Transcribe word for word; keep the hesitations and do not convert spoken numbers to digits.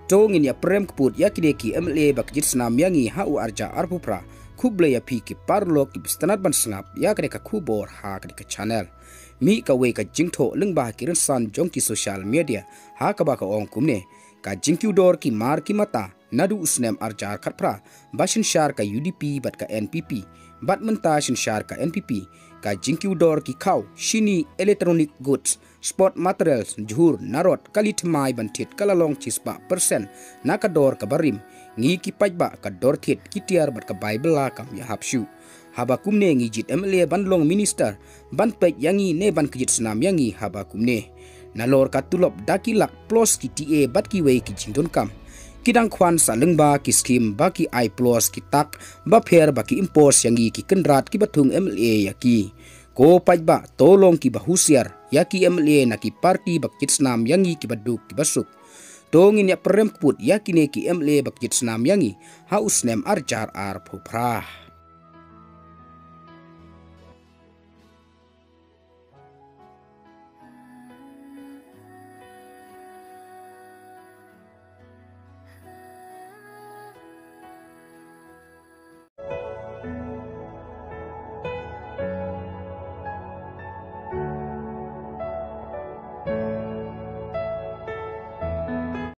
To ngin ïa prem kput ïa kine ki M L A ba ki jied snam ïa ngi ha u arja arphew phra. Khublei ïa phi ki paralok ki ba sngewtynnat ban sngap ïa kane ka khubor ha kane ka channel. Mih kawei ka jingthoh lyngba ki rynsan jong ki social media ha kaba ka ong kumne: ka jingkiew dor ki mar ki mata naduh u snem arja arphew phra ba synshar ka U D P bad ka N P P, bad mynta synshar ka N P P, ka jingkiew dor ki khaw, shini, electronic goods, sport materials, jhur, narot, kali thymmai ban thied ka la long shispah percent na ka dor kaba rim. Ngi ki paidbah ka dor thied ki tiar bad ka bai bylla kam ïahap shuh. Haba kumne ngi jied M L A ban long minister ban peit ïa ngi ne ban jied snam ïa ngi haba kumne? Nalor ka tulop da ki lak plus ki T A bad kiwei ki jingdonkam, ki dang khwan sa lyngba ki skim ba ki ai plus ki tak ba pher ba ki impose ïa ngi ki kynrad ki ba thung M L A ïa ki. Ko paidbah, to long ki ba husiar ïa ki M L A na ki party ba ki jied snam ïa ngi ki ba duk ki ba suk. To ngin ïa prem kput ïa kine ki M L A ba ki jied snam ïa ngi ha u snem arja arphew phra.